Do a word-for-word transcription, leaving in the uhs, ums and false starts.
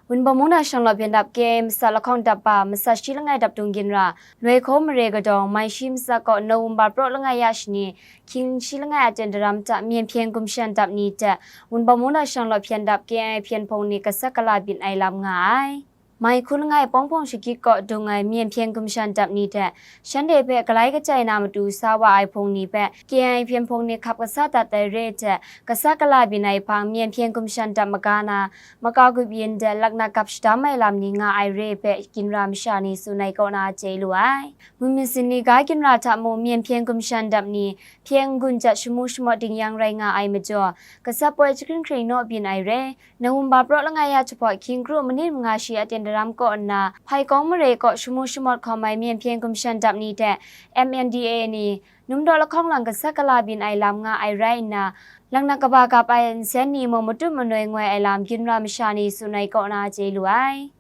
Wunpawng mung na shang law hpyen dap K I A matsat lahkawng dap ba, matsat shi langai dap dung ginra, Loi hkaw mare kadawng, mai shi matsat kaw November praw langai ya shani, hkying shi langai a ten daram hta Myen Hpyen Gumshan Dap ni hte Wunpawng mung na shang law hpyen dap K I A hpyen hpawng ni gasat gala byin ai lam nga ai. Mai hku langai Pawng Hpawng Shagit kaw dung ai Myen Hpyen Gumshan Dap ni hte shanhte hpe galai kachai na matu sa wa ai hpawng ni hpe K I A hpyen hpawng ni hkap kasa dat ai re ai hte, gasat gala byin ai hpang Myen Hpyen Gumshan Dap maga na, makau grup yin de laknak gap shadam ai lam ni nga ai re hpe ginra masha ni tsun ai kaw na chye lu ai. Mumyit Zin ni ga ginra hta mung Myen Hpyen Gumshan Dap ni hpyen n-gun jat shamu shamawt ding yang rai nga ai majaw, gasat poi jahkring hkring naw byin ai re. November praw langai ya jahpawt hkying kru manit manga shi a ten daram kaw nna, Hpai Kawng mare kaw shamu shamawt hkawm ai Myen Hpyen Gumshan Dap ni hte M N D A ni, Numdaw lahkawng lang gasat gala byin ai lam nga ai rai nna, laknak kaba gap ai nsen ni mung matut manoi ngoi ai lam ginra masha ni tsun ai kaw na chye lu ai.